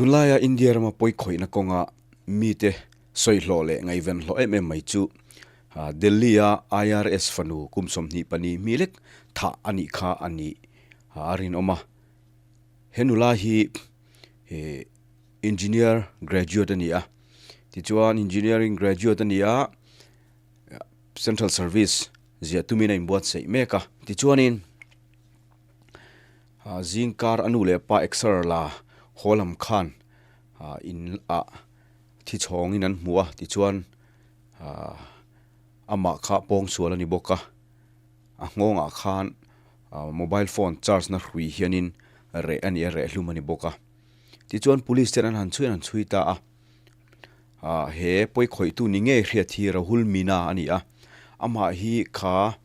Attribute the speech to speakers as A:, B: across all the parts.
A: Tunlaia India rama pawi khawihna kawnga mite sawi hlawh leh ngaihven hlawh em em mai chu Delhi-a IRS fanu kum 24 mi lek thah a nih kha a nih a rinawm a. He nula hi engineer graduate a ni a, tichuan engineering graduate a ni a, central service ziah tumin a inbuatsaih mek a. Tichuanin zingkar a nu leh pa exer la haw lam khan in ah thi chhawngin an hmu a, tichuan amah kha pawngsual a ni bawk a, a nghawngah khan mobile phone charge na hrui hianin reh a ni a, reh hlum a ni bawk a. Tichuan police ten an han chhui an han chhui ta a, ah he pawi khawihtu ni ngei hriat hi Rahul Meena a ni a, amah hi kha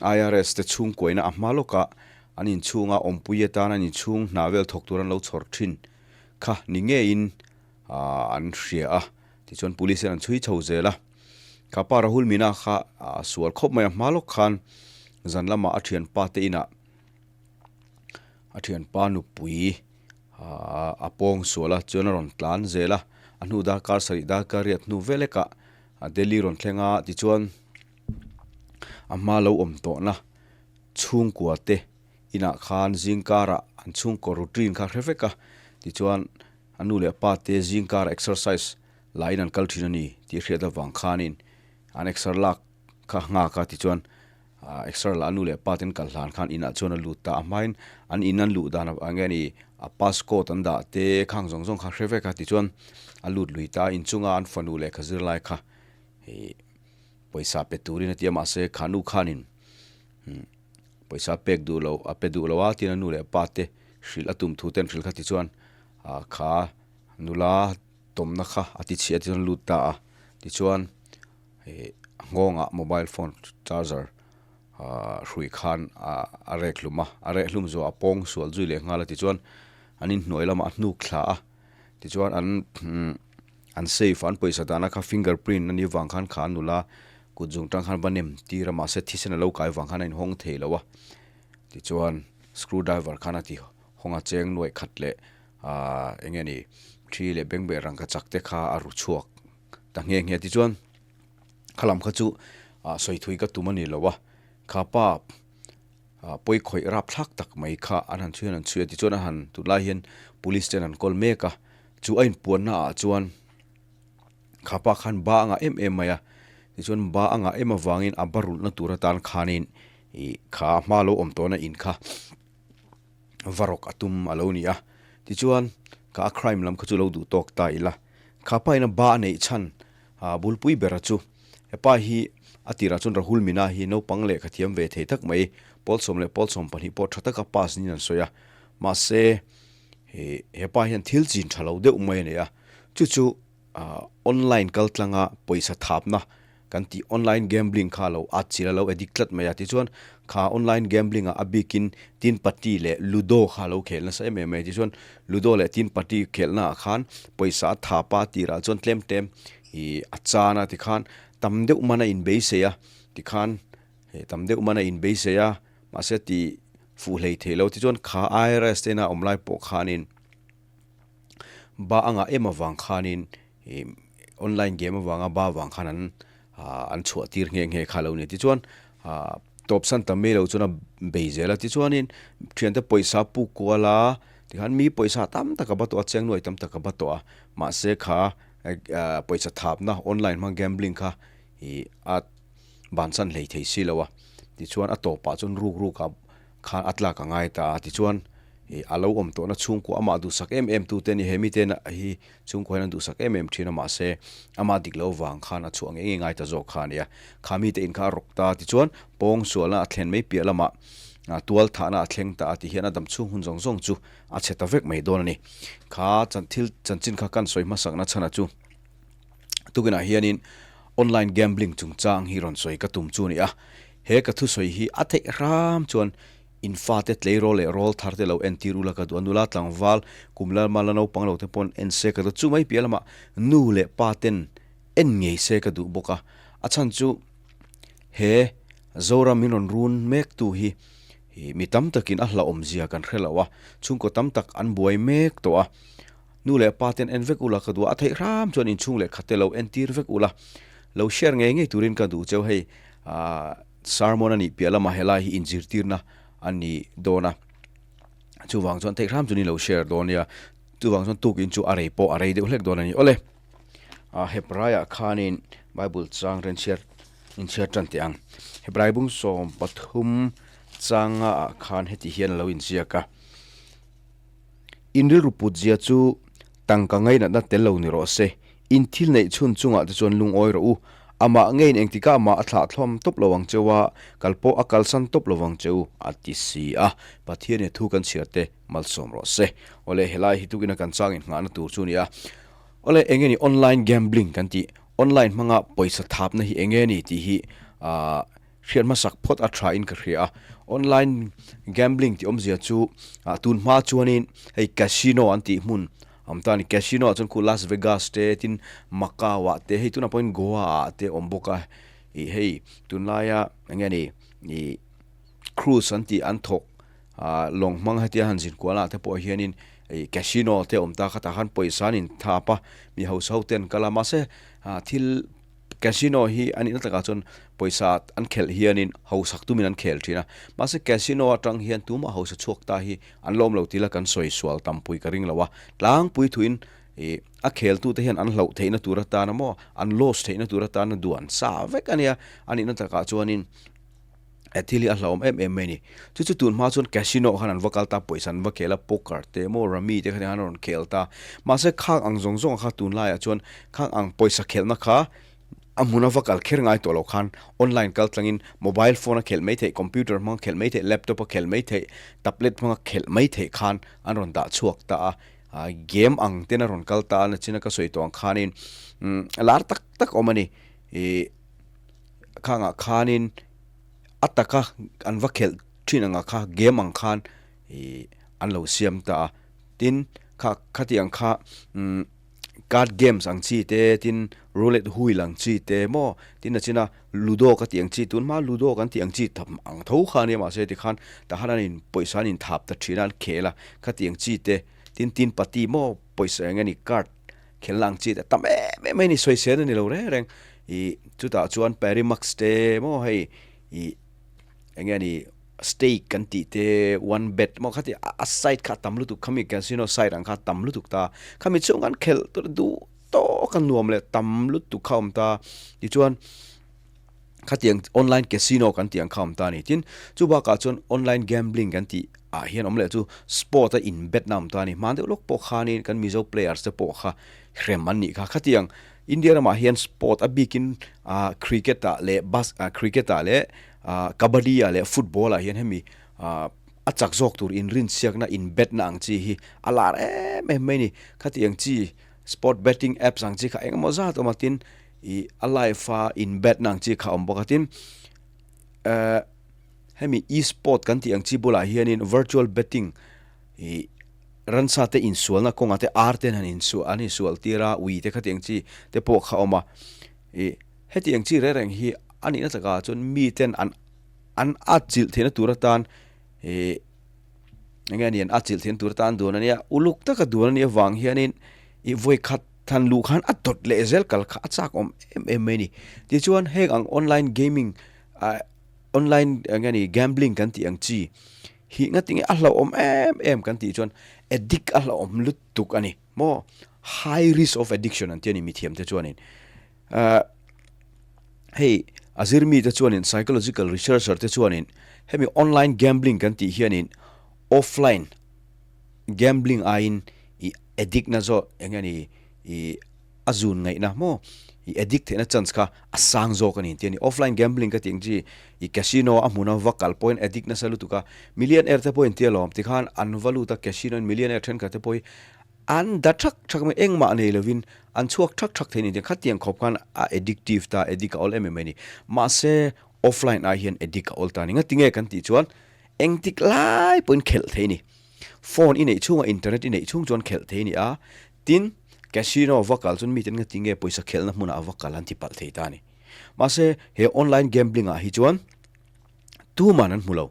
A: IRS te chhungkuaina a hma lawkah an inchhunga awmpui atan an inchhung hna vel thawk tur an lo chhawr thin kha ni ngeiin ah an hria a, tichuan police ten an chhui chho zel a. Kha pa Rahul Meena kha a sual khawp mai a, hma lawk khan zan lamah a thianpa te inah a thianpa nupui a pawng sual a, chuan a rawn tlan zel a, a hnu darkar sarih darkar riat hnu vel lekah Delhi rawn thleng a, tichuan a hma lo awm tawhna chhungkua te inah khan zingkarah an chhungkaw routine kha hre vek a, tichuan a nu leh pa te zingkarah exercise laiin an kal thin a ni tih hriat avang khanin an exer lak kha nghak a, tichuan exer lah a nu leh pa ten kal hlan khan inah chuan a lut ta a, hmain an in an luh dan ang nge ni a passcode an dah te khang zawng zawng kha hre vek a, tichuan a lut lui ta a, inchunga an fanu lehkha zir lai kha ih pawisa pe turin a ti a, mahse kha nu khanin pawisa pek duh loh a pe duh lo a tin a nu leh pa te hrilh a tum thu ten hrilh kha tichuan kha nula tawmna kha a ti chhiah chuan a lut ta a, tichuan ih a nghawngah mobile phone charger ah hrui khan ah a rek hlum a, a reh hlum zuah a pawng sual zui leh nghal a tichuan an inhnuai lamah a hnuk thla a, tichuan an an safe an pawisa dahna kha finger print a nih vang khan kha an nula kut zung tang khan va nem tir a mahse thisen a lo kai vang khan a inhawng thei lo a, tichuan screw driver khan a ti hawng a cheng nuaih khat leh Aaa eng nge ni thi leh beng beh rangka chak te kha a ru chhuak ta nghe nghe tichuan khalam kha chu ah sawi thui ka tum a ni lo a, kha pa ah pawi khawih rap thlak tak mai kha an han chhui an han chhui a tichuan a han tunlai hian police ten an kawl mek a, chu a inpuanna ah chuan kha pa khan ba a ngah em em mai a, tichuan ba a ngah em avangin a barulhna tur atan khanin ih kha hma lo awm tawhna in kha. va rawk a tum a lo ni a, tichuan ka a crime lam kha chu lo duh tawk ta ila, kha pa in a ba a neih chhan a bulpui bera chu hepa hi a tirah chuan Rahul Meena hi naupang lehkha thiam ve thei tak mai, pawl sawm leh pawl sawm pahnih pawh tha taka pass niin an sawi a, mahse hepa hian thil chin tha lo deuh mai a nei a, chu chu online kal tlanga pawisa thapna kan tih online gambling kha lo at chil a lo addict tlat mai a, tichuan kha online gambling ah a bikin tin patti leh ludo kha lo khel nasa em em mai a, tichuan ludo leh tin patti khelhna ah khan pawisa a thap a tirah chuan tlem tlem ih a chan a tikhan tam deuh man a inbeisei a tikhan tam deuh man a inbeisei a mahse tih fuh hlei thei lo tichuan kha IRS te ina awm lai pawh khanin ba a ngah em avang khanin ih online game avanga ba vang khan an ah an chhuah tir nghe nghe kha lo ni tichuan ah tawp san tam mai lo chuan a bei zel a tichuanin thiante pawisa puk kual a tikhan mi pawisa tam tak a ba tawh a cheng nuai tam tak a ba tawh a mahse kha ah pawisa thapna online hmang gambling kha ih a bansan hlei thei si lo a tichuan a tawpah chuan ruk ruk ah khan a tlak a ngai ta a tichuan ih a lo awm tawhna chhungkua amah duhsak em em tute a ni he mite hi chhungkua hian an duhsak em em thin a mahse amah dik lo vang khan a chhuah ngei ngei ngai ta zawk kha a ni a kha mite in kha a rawk ta tichuan pawng sualna a thlen mai piah lamah tual thahna a thleng ta a ti hian a dam chhung hun zawng zawng chu a chhe ta vek mai dawn a ni kha thil chanchin kha kan sawi hmasakna chhan a chu tukinah hianin online gambling chungchang hi rawn sawi ka tum chu a ni a. He ka thusawi hi a theih hram chuan in fate tleirawl leh rawl thar te lo entir ula ka duh a, nula tlangval kum lama la naupang lo te pawn en se ka duh, chu mai piah lamah nu leh pa ten en ngei se ka duh bawk a, a chhan chu he Zoram min rawn run mek tu hi mi tam takin a hlauhawm zia kan hre lo a, chhungkaw tam tak an buai mek tawh a. Nu leh pa ten en vek ula ka duh a, a theih hram chuan inchhung leh khat te lo entir vek ula, lo share ngei ngei turin ka duh cheu hei ah sermon a nih piah lamah helai hi inzirtirna a ni dawn a, chuvang chuan theih hram chuan in lo share dawn nia, chuvang chuan tukin chu a rei pawh a rei deuh hlek dawn a ni awle. Ah Hebraiah khanin Bible chang renchhiar inchhiar tan teh ang, Hebrai bung 13 changa ah khan heti hian a lo inziak a. In rilru put zia chu tangka ngainatna tel lo ni rawh se. In thil neih chhun chungah te chuan lungawi rawh u. Amah ngeiin engtikah mah a thlah thlawm tawp lo ang cheu a, kal pawh a kalsan tawp lo vang cheu, a ti si a. Pathianin thu kan chhiar te malsawm rawh se. Awle, helai hi tukina kan chang innghahna tur chu a ni a. Awle, enge ni online gambling kan tih? Online hmanga pawisa thapna hi enge ni tih hi aah. Hriat hmasak phawt a tha in ka hria a, online gambling tih awmzia chu ah tun hma chuanin hei casino an tih hmun a awm ta a ni, casino ah chuan khu Las Vegas te tin Macau ah te hei tunah pawhin Goa ah te awm bawk a, ih hei tunlaia eng nge ni ih cruise an tih an thawk ah lawng hmang hetia han zin kual ah te pawh hianin ih casino te awm ta khatah khan pawisa an inthap a, mi hausa ho te an kal a mahse ah thil. Casino hi a nihna takah chuan pawisa an khelh hianin hausak tumin an khel thin a, mahse casino atang hian tumah hausa chhuak ta hi an lawm lo tila kan sawi sual tampui ka ring lo a, tlangpui thuin ih a kheltute hian an hlauh theihna tur atana maw an loss theihna tur atana duan sa vek a nia, a nihna takah chuanin he thil hi a hlauhawm em em mai a ni. Chu chu tun hma chuan casino khan an va kal ta, pawisa an va khel a, poker te maw rummy te kha an rawn khel ta. Mahse khang ang zawng zawng kha tunlaiah chuan khang ang pawisa khelhna kha a hmuna va kal kher ngai tawh lo khan online kal tlangin mobile phone a khelh mai theih, computer hmanga khelh mai theih, laptop a khelh mai theih, tablet hmanga khelh mai theih khan an rawn dah chhuak ta a. Game ang ten a rawn kal ta a, nachina ka sawi tawh ang khanin lar tak tak awm a ni. Ih khangah khanin a taka an va khelh thin anga kha game ang khan ih an lo siam ta a, tin kha khati ang kha umm card games ang chi te tin roulette wheel ang chi te maw tin a china ludo ka tih ang chi tun hma ludo kan tih ang chi tham ang tho kha ania mahse tikhan tahan an in pawisa an inthap ta thin a an khel a khati ang chi te tin tin pati maw pawisa eng nge ni card Khelna ang chi te tam em em mai a ni, sawisel a ni lo reng reng. Ih chutah chuan Parimax te maw hei ih eng nge ni stake kan tih te one bet maw khati a side kha a tam lutuk khami casino side ang kha a tam lutuk ta. Khami chhung khan khelh tur duh tawk a nuam leh tam lutuk kha a awm ta. Tichuan khatiang online casino kan tih ang kha a awm ta a ni. Tin, chu bakah chuan online gambling kan tih ah hian awm leh chu sport a in bet na a awm ta a ni. Hman deuh lawk pawh khanin kan Mizo players te pawh kha hrem an nih kha. Khatiang India ramah hian sport a bikin ah cricket ah leh bas ah cricket ah leh ah kabaddi ah leh football ah hian hemi ah a chak zawk tur inrinsiakna in bet na ang chi hi a lar em em mai a ni. Khatiang chi sport betting apps ang chi kha engemaw zat awm a tin Ih a live a in bet na ang chi kha a awm bawk a tin eh hemi e-sport kan tih ang chi bulah hianin virtual betting ih ransa te insualna kawngah te ar ten han insual an insual tir a ui te khati ang chi te pawh kha a awm a ih heti ang chi reng reng hi a nihna takah chuan mi ten an an atchilh theihna tur atan ih eng nge ni an atchilh theihna tur atan duan a nia uluk taka duan a nih avang hianin ih vawikhat Than luh khan a dawt leh zel kal kha a chak awm em em mai a ni. Tichuan heng ang online gaming ah online eng nge ni gambling kan tih ang chi hi ngatinge a hlauhawm em em kan tih chuan addict a hlauhawm lutuk a ni maw high risk of addiction an ti a ni mithiam te chuanin ah hei a zir mite chuanin psychological researcher te chuanin hemi online gambling kan tih hianin offline Gambling aiin i addict na zawh eng nge ni i a zun ngaihna maw i addict theihna chance kha a sang zawk a ni tih a ni. Offline gambling ka tih ang chi i casino a hmuna va kal pawhin addict nasa lutuk a, millionaire te pawhin tia lawm tikhan an va lut a casino in millionaire thenkhat te pawh hi an da thak thak mai engmah nei lovin an chhuak thak thak thei a ni tih khatiang khawp khan a addictive ta addict a awl em em mai a ni. Mahse offline ai hian addict a awl ta a ni. Ngatinge kan tih chuan engtik lai pawhin khelh thei a ni. Phone i neih chhunga internet i neih chhung chuan khelh thei a ni a, tin casino va kal chuan miten ngati nge pawisa khelhna hmunah a va kal an ti palh thei ta a ni. Mahse he online gambling ah hi chuan tuman an hmu lo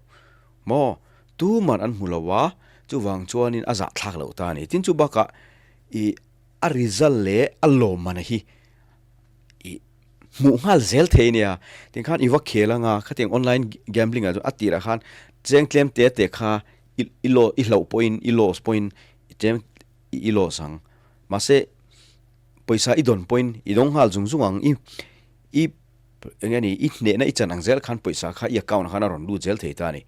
A: maw, tuman an hmu lo a, chuvang chuanin a zahthlak loh ta a ni. Tin chu bakah. I a result leh a lawmman hi i hmuh nghal zel thei a nia. Tikhan i va khel anga khatiang online gambling ah chuan a tirah khan cheng tlem te te kha i i loss i hloh pawhin i loss pawhin tlem i loss ang. Mahse pawisa i dawn pawhin i dawng nghal zung zung ang i i eng nge ni i hnehna i chan ang zel khan pawisa kha i account ah khan a rawn lut zel thei ta a ni.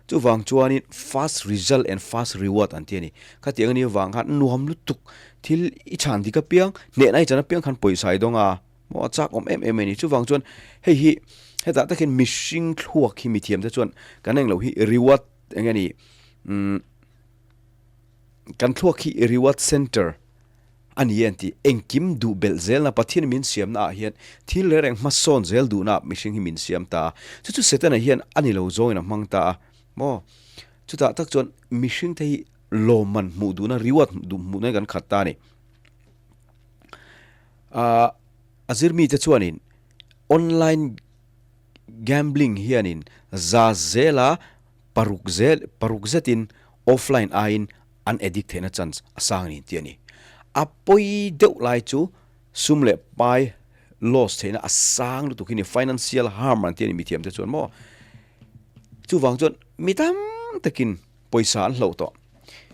A: Chuvang chuanin fast result and fast reward an ti a ni. Khatiang a nih avang khan nuam lutuk thil i chhan dik apiang, hnehna i chan apiang khan pawisa i dawng a, maw a chak awm em em a ni. Chuvang chuan hei hi hetah takin mihring thluak hi mithiam te chuan kan englo hi reward eng nge ni umm kan thluak hi reward center A ni e an ti. Engkim duh belh zelna Pathian min siamna ah hian thil reng reng hmasawn zel duhna ah mihring hi min siam ta a. Chu chu Setana hian a ni lo zawngin a hmang ta a. Maw? Chutah tak chuan mihring te hi lawmman hmuh duhna, reward duh hmuh na hi kan khat ta a ni. Ahh a zirmi te chuanin online gambling hianin za zela paruk zel paruk zetin offline aiin an addict theihna chance a sang niin tih a ni. A pawi deuh lai chu sum leh pai loss theihna a sang lutuk hi ni, financial harm an tih a ni mithiam te chuan maw. Chuvang chuan mi tam takin pawisa an hloh tawh.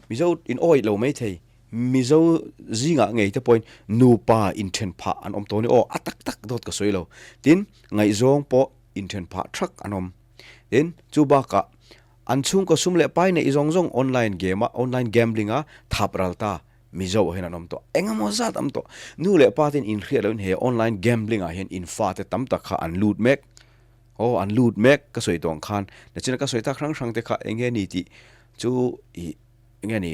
A: Mizo in awih lo mai thei, Mizo zingah ngei te pawhin nupa inthen phah an awm tawh a ni. Aw a tak tak dawt ka sawi lo. Tin, ngaihzawng pawh inthen phah thak an awm. Tin, chu bakah An chhungkaw sum leh pai neih zawng zawng online game a, online gambling a thap ral ta Mizo ah hian an awm tawh. Eng emaw zat am tawh. Nu leh pa ten inhriat loin he online gambling ah hian in fate tam tak kha an lut mek. Aw an lut mek ka sawi tawh ang khan nachina ka sawi tak hrang hrang te kha eng nge ni tih chu ih eng nge ni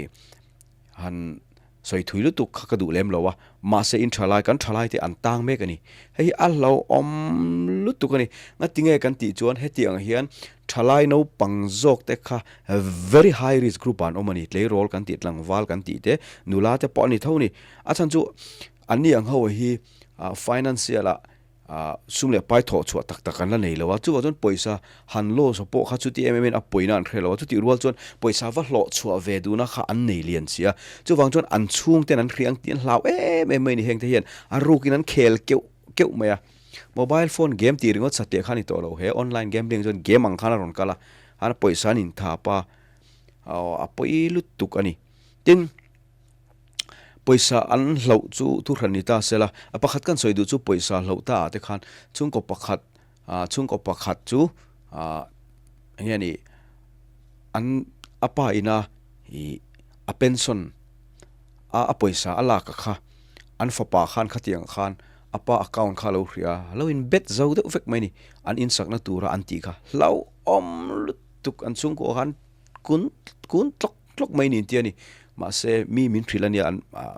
A: han Sawi thui lutuk kha ka duh lem lo a, mahse in thalai kan thalai te an tang mek a ni. Hei hi a hlauhawm lutuk a ni. Ngatinge kan tih chuan hetiang hian thalai naupang zawk te kha very high risk group ah an awm a ni. Tleirawl kan tih, tlangval kan tih te, nula te pawh a ni tho a ni. A chhan chu anni ang ho hi financial ah Sum leh pai thawh chhuah tak tak an la nei lo a, chuvang chuan pawisa han loss pawh kha chuti em em in a pawina an hre lo a, chutih rual chuan pawisa va hlawh chhuah ve duhna kha an nei lian si a, chuvang chuan an chhungten an hria ang tih an hlau em em mai ni heng te hian a rukin an khel keuh keuh mai a, mobile phone game tih ringawt satliah kha a ni tawh lo, he online gambling chuan game ang khan a rawn kal a, a pawisa an inthap a, a pawi lutuk a ni. Tin. Pawisa an hloh chu thuhran ni ta sela, a pakhat kan sawi duh chu pawisa hloh ta ah te khan chhungkaw pakhat ah chhungkaw pakhat chu ah eng nge ni an a pa ina ih a pension a a pawisa a lak a kha an fapa khan khatiang khan a pa account kha a lo hria a lo in bet zo deuh vek mai a ni an insakna tura an tih kha hlauhawm lutuk an chhungkaw khan kun kun tlawk tlawk mai niin tia ni. Mahse mi min hrilh a nia an ah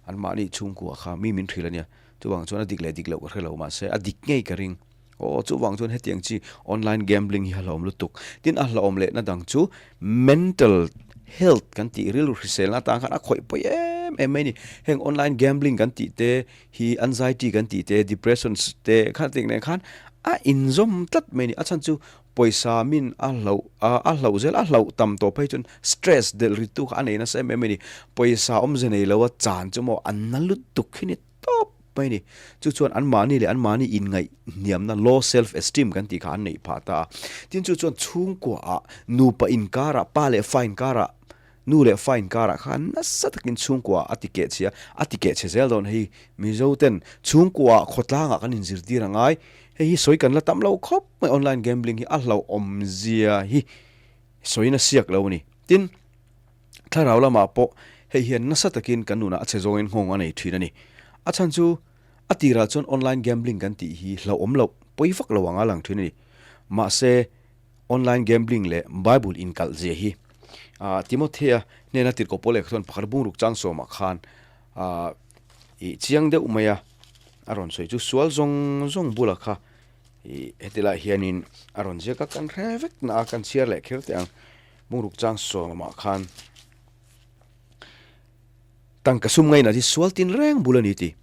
A: an mahni chhungkua kha mi min hrilh a nia. Chuvang chuan a dik leh dik loh ka hre lo mahse a dik ngei ka ring. Aw chuvang chuan hetiang chi online gambling hi a hlauhawm lutuk. Tin a hlauhawm lehna dang chu mental health kan tih rilru hriselna atan khan a khawih pawi em em mai a ni. Heng online gambling kan tih te hi anxiety kan tih te depression te kha tih nen khan a inzawm tlat mai a ni. A chhan chu Pawisa min a hloh a, a hloh zel, a hloh tam tawh phei chuan stress delh rit tu kha a nei nasa em em a ni. Pawisa awmze nei lo a chan chu maw an na lutuk khi ni tawp mai a ni. Chu chuan anmahni leh anmahni inngaih hniamna low self esteem kan tih kha an neih phah ta a. Tin chu chuan chhungkua ah nupa inkarah pa leh fa inkarah nu leh fa inkarah khan nasa takin chhungkua a ti keh chhia a ti keh chhe zel dawn hei Mizo ten chhungkua khawtlangah kan inzirtir a ngai. Hei hi sawi kan la tam lo khawp mai online gambling hi a hlauhawm zia hi sawiin a siak lo a ni. Tin, thlarau lamah pawh hei hian nasa takin kan nunah a chhe zawngin nghawng a nei thin a ni. A chhan chu a tirah chuan online gambling kan tih hi hlauhawm loh pawi vak lo anga lang thin a ni. Mahse, online gambling leh Bible inkalh zia hi Timothea hnena tirhkoh pawl lehkha chuan pakhat bungruk changsawmah khan Ih chiang deuh mai a, a rawn sawi chu sual zawng zawng bulah kha ih heti lai hianin a rawn ziak a, kan hre vek na a, kan chhiar leh kher teh ang. Bungruk chang sawmah khan tangka sum ngainat hi sual tin reng bul a ni tih.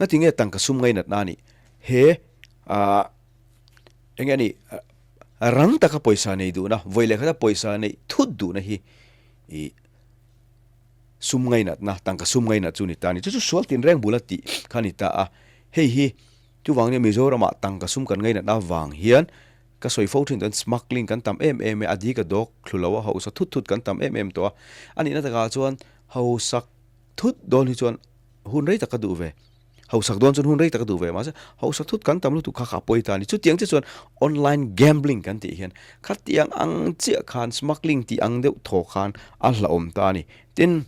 A: Ngati nge tangka sum ngainat na a nih? He ah eng nge a nih rang taka pawisa nei duhna, vawi leh khata pawisa neih thut duhna hi ih. sum ngainatna, tangka sum ngainat chu ni ta a ni. Chu chu sual tinreng bula tih kha a ni ta a. Hei hi chuvangin Mizoramah tangka sum kan ngainatna avang hian ka sawi fo thin chuan smuggling kan tam em em e, a di ka dawk thlu lo a, hausa thut thut kan tam em em tawh a. A nihna takah chuan hausak thut dawn hi chuan hun rei tak ka duh ve. Hausak dawn chuan hun rei tak a duh ve mahse hausak thut kan tam lutuk kha kha a pawi ta a ni. Chutiang chiah chuan online gambling kan tih hian khatiang ang chiah khan smuggling tih ang deuh thaw khan a hlauhawm ta a ni. Tin,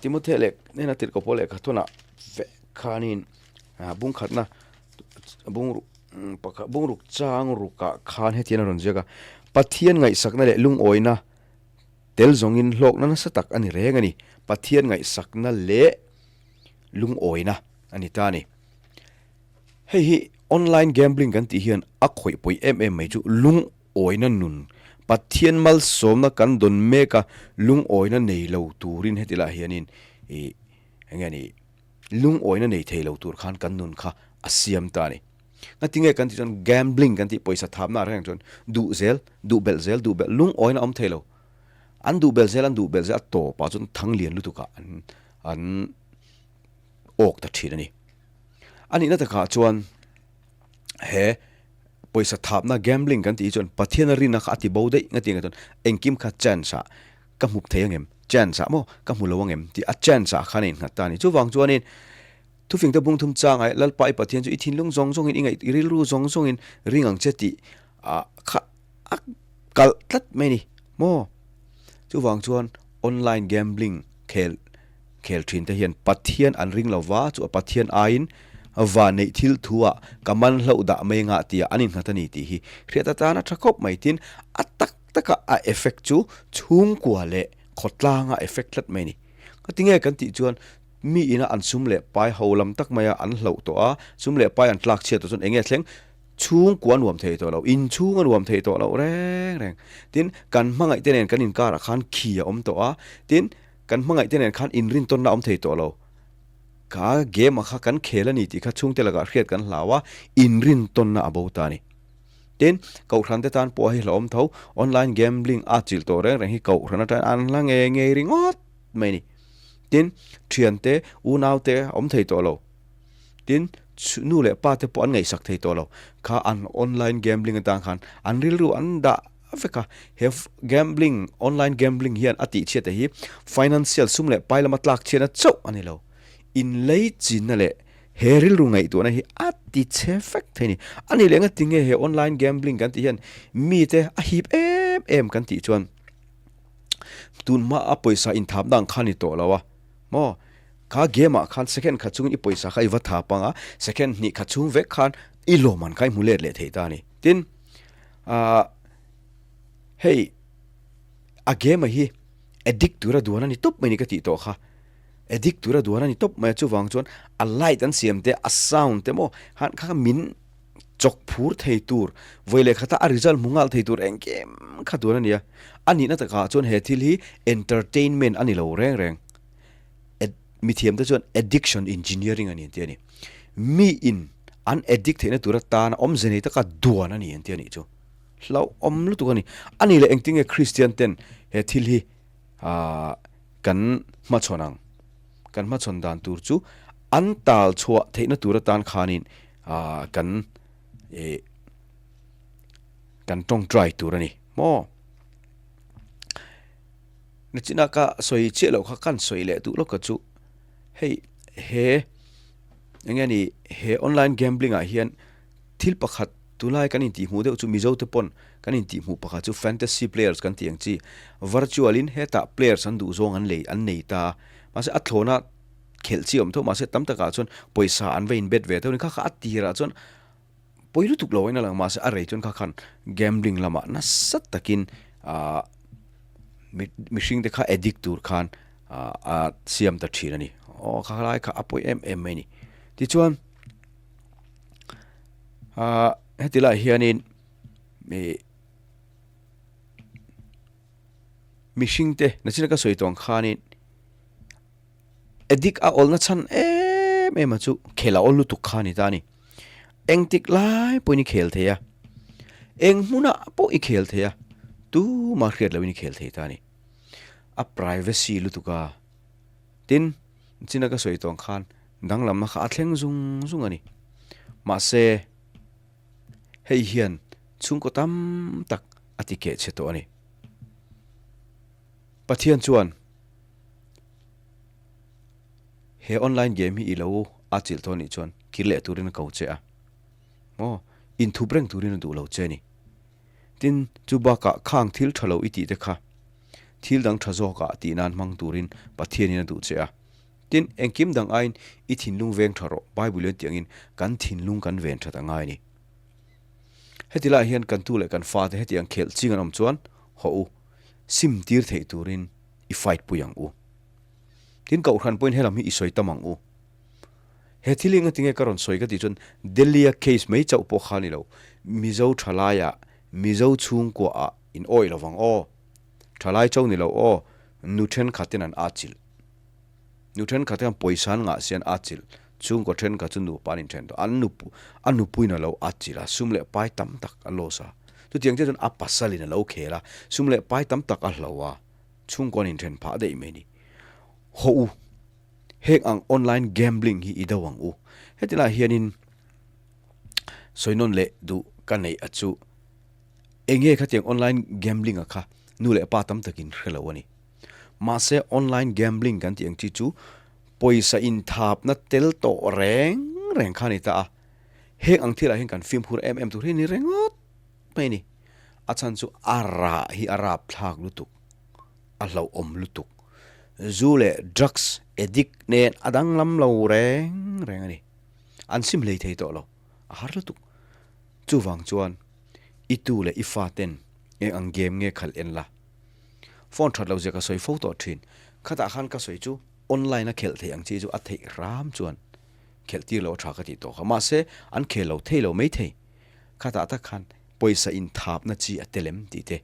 A: Timothy leh hnena tirhkoh pawh lehkha thawnah vek khanin bungkhatna bungruk pakhat bungruk chang rukah khan hetiang a rawn ziak a, Pathian ngaihsakna leh lungawina Tel zawngin hlawkna nasa tak a ni reng a ni. Pathian ngaihsakna leh lungawina a ni ta a ni. Hei hi online gambling kan tih hian a khawih pawi em em mai chu lungawina nun, Pathian malsawmna kan dawn mek a, lungawina nei lo turin heti lah hianin ih eng nge ni lungawina nei thei lo tur khan kan nun kha a siam ta a ni. Ngatinge kan tih chuan gambling kan tih pawisa thapna reng chuan duh zel, duh belh zel, duh belh lungawina awm thei lo. An duh belh zel, an duh belh zel a tawpah chuan thang lian lutukah an an awk ta thin a ni. A nihna takah chuan he pawisa thapna gambling kan tih hi chuan Pathian a rinna kha a ti bo daih ngatinge chuan engkim kha chance ah ka hmup thei angem, chance ah maw ka hmu lo angem tih a chance ah khan a innghat ta a ni. Chuvang chuanin Thufingte bung thum chang ai Lalpa i Pathian chu i thinlung zawng zawngin i ngaih i rilru zawng zawngin ring ang che tih ah kha a kalh tlat mai a ni maw? Chuvang chuan online gambling khel khel thin te hian Pathian an ring lo va chu a Pathian aiin va neih thil thu ah ka man hlauh dah mai anga tia an innghat a ni tih hi hriat atan a tha khawp mai tin a tak taka a effect chu chhungkua leh khawtlanga effect tlat mai a ni. Ngatinge kan tih chuan Mi ina an sum leh pai ho lam tak maia an hlauh tawh a, sum leh pai an tlak chhiat tawh chuan eng nge thleng? Chhungkua a nuam thei tawh lo, inchhung a nuam thei tawh lo reng reng. Tin, kan hmangaih te nen kan inkarah khan khi a awm tawh a, tin, kan hmangaih te nen khan inrintawnna a awm thei tawh lo. Kha game-a kha kan khel a ni tih kha chhungte lakah hriat kan hlau a, inrintawnna a bo ta a ni. Tin, Kohhran te tan pawh hei hlauhawm tho, online gambling a chilh tawh reng reng hi Kohhran atangin an hla ngei ngei ringawt mai a ni. Tin, thiante, unaute a awm thei tawh lo. Tin, nu leh pa te pawh an ngaihsak thei tawh lo. Kha an online gambling atang khan an rilru an dah vek a. He gambling, online gambling hian a tihchhiat te hi financial sum leh pai lama tlak chhiatna chauh a ni lo. Inlei chinna leh he rilru ngaihtuahna hi a ti chhe vek thei a ni. A nih leh ngatinge he online gambling kan tih hian mite a hip em em kan tih chuan Tun hma a pawisa inthap dan kha ni tawh lo a maw? Kha game ah khan second khat chungin i pawisa kha i va thap ang a, second hnih khat chhung vek khan i lawmman kha i hmu let leh thei ta a ni. Tin, ah hei a game a hi addict tura duan a ni tawp mai ni ka tih tawh kha. Addict tura duan a ni tawp mai a, chuvang chuan a light an siam te, a sound te maw khan kha min chawk phur thei tur, vawi leh khata a result hmu nghal thei tur engkim kha duan a ni a. A nihna takah chuan he thil hi entertainment a ni lo reng reng. Ad, mithiamte chuan addiction engineering a ni an ti a ni. Mi in an addict theihna tur atana awmze nei taka duan a ni an ti a nih chu. Hlauhawm lutuk a ni. A nih leh engtin nge Kristian ten he thil hi aah kan hmachhawn ang? Kan hmachhawn dan tur chu an tal chhuah theihna tur atan khanin ah kan ih kan tawngtai tur a ni maw nachina ka sawi chiah loh kha kan sawi leh duh lawk ka chu hei he eng nge ni he online gambling ah hian thil pakhat tunlai kan intih hmuh deuh chu mizo te pawn kan intih hmuh pakhat chu fantasy players kan tih ang chi virtual in hetah players an duh zawng an lei an nei ta mahse a thlawna khelh chi awm tho mahse tam takah chuan pawisa an va in bet ve tho a ni kha kha a tirah chuan pawi lutuk lo in a lang mahse a rei chuan kha khan gambling lamah nasa takin ahh mihring te kha addict tur khan ahh a siam ta thin a ni aw kha lai kha a pawi em em mai a ni tichuan ahh heti lai hianin ih mihring te nachina ka sawi tawh ang khanin. Addict a awlna chhan em em a chu khel a awl lutuk kha a ni ta a ni. Engtik lai pawhin i khel thei a, eng hmunah pawh i khel thei a, tumah hriat lohin i khel thei ta a ni. A privacy lutuk a. Tin, china ka sawi tawng khan danglamna kha a thleng zung zung a ni. Mahse, hei hian chhungkaw tam tak a ti keh chhe tawh a ni. Pathian chuan he online game hi i lo atchilh tawh anih chuan kir leh turin a ko che a. Maw? Inthup reng turin a duh lo che a ni. Tin, chu bakah khang thil tha lo i tih te kha thil dang tha zawkah tih nan hmang turin Pathianin a duh che a. Tin, engkim dang aiin i thinlung veng tha rawh, Bible hian tiangin kan thinlung kan ven that a ngai a ni. Heti lai hian kan tu leh kan fate heti ang khelh ching an awm chuan haw u, sim tir theih turin i fight pui ang u. Tin, Kohhran pawhin helam hi i sawi tam ang u. He thil hi engatinge ka rawn sawi ka tih chuan Delhi-a case mai chauh pawh kha a ni lo, Mizo thalaiah, Mizo chhungkuaah in awih lo vang aw, thalai chauh ni lo aw, nu thenkhatin an atchilh. Nu thenkhat hian pawisa an ngah si an atchilh, chhungkaw thenkhat chu nupa an inthen tawh, an nupu, a nupuiin a lo atchilh a, sum leh pai tam tak a loss a, chutiang chiah chuan a pasalin a lo khel a, sum leh pai tam tak a hlo a, chhungkaw an inthen phah daih mai a ni. Hawh u. Heng ang online gambling hi i do ang u. Heti lai hianin sawi nawn leh duh ka neih a chu enge khatiang online gambling a kha nu leh pa tam takin hre lo a ni. Mahse online gambling kan tih ang chi chu pawisa inthapna tel tawh reng reng kha a ni ta a. Heng ang thilah hian kan fimkhur em em tur hi a ni ringawt mai a ni. A chhan chu a rah hi a rapthlak lutuk. a hlauhawm lutuk. Zu leh drugs addict nen a danglam lo reng reng a ni. An sim hlei thei tawh lo, a har lutuk. Chuvang chuan i tu leh i fa ten eng ang game nge khalh en la. Phone that lo zia ka sawi fo tawh thin. Khatah khan ka sawi chu online a khelh theih ang chi chu a theih ram chuan khelh tir lo a tha ka tih tawh kha. Mahse an khel lo thei lo mai thei. Khatah tak khan pawisa inthapna chi a tel em tih te.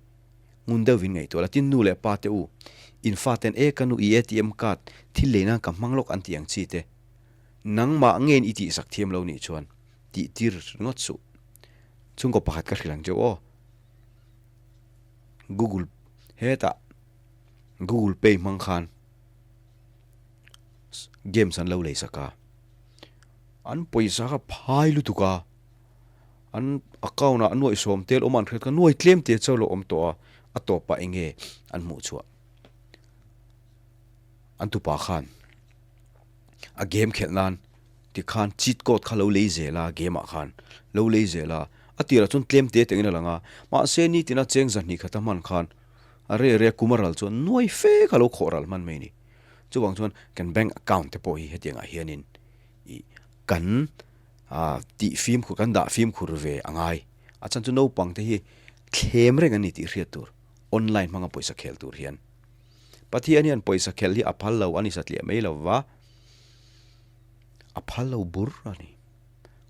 A: Ngun deuhvin ngaihtuah la, tin nu leh pa te u, in fa ten e ka nu i ATM card thil lei nan ka hmang lawk an tih ang chi te, nangmah ngein i tihsak thiam lo nih chuan tih tir ringawt suh. Chhungkaw pakhat ka hrilh ang cheu aw. Google hetah Google Pay hmang khan games an lo lei sak a, an pawisa kha phai lutuk a. An account ah nuaih sawm tel awm an hriat kha nuai tlem te chauh lo awm tawh a, a tawp ah enge an hmuh chhuah. An tupa khan a game khelh nan tikhan cheat code kha lo lei zel a game ah khan lo lei zel a, a tirah chuan tlem te tengin a lang a, mahse nitin a cheng zahnih khat a hman khan a rei rei a kum a ral chuan nuai fe kha lo khawh ral hman mai a ni. Chuvang chuan kan bank account te pawh hi hetiang ah hianin ih kan ah tih fimkhur kan dah fimkhur ve a ngai. A chhan chu naupang te hi thlem reng an ni tih hriat tur online hmanga pawisa khel tur hian. Pathian hian pawisa khel hi a phal lo a ni satliah mai lo va, a phal lo bur a ni.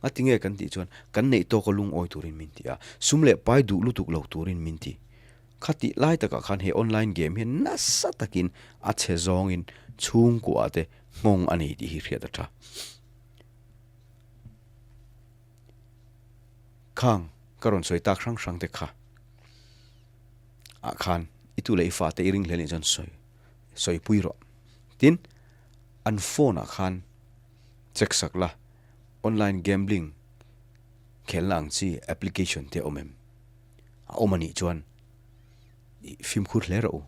A: A ti nge kan tih chuan kan neih tawka lungawi turin min ti a, sum leh pai duh lutuk lo turin min ti. Khatih lai takah khan he online game hian nasa takin a chhe zawngin chhungkuah te nghawng a nei tih hi hriat a tha. Khang ka rawn sawi tak hrang hrang te kha ah khan i tu leh i fate i ring hle nih chuan sawi sawi pui rawh. Tin, an phone ah khan check sak la online gambling khelna ang chi application te a awm em? A awm anih chuan i fimkhur hle rawh u.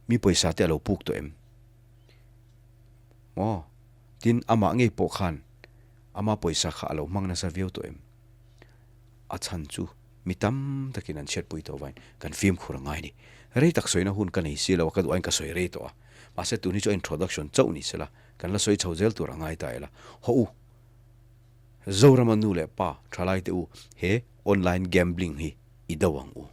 A: Mi pawisa te a lo puk tawh em? Maw? Tin, amah ngei pawh khan ama pawisa kha a lo hmang nasa viau tawh em? A chhan chu mi tam takin an chhiatpui tawh vain kan fimkhur a ngai ni. Rei tak sawina hun ka nei si lo a, ka duh aiin ka sawi rei tawh a. Mahse tun hi chu a introduction chauh ni sela, kan la sawi chho zel tur a ngai ta ila. Haw u, Zorama nu leh pa thalai te u, he online gambling hi i do ang u.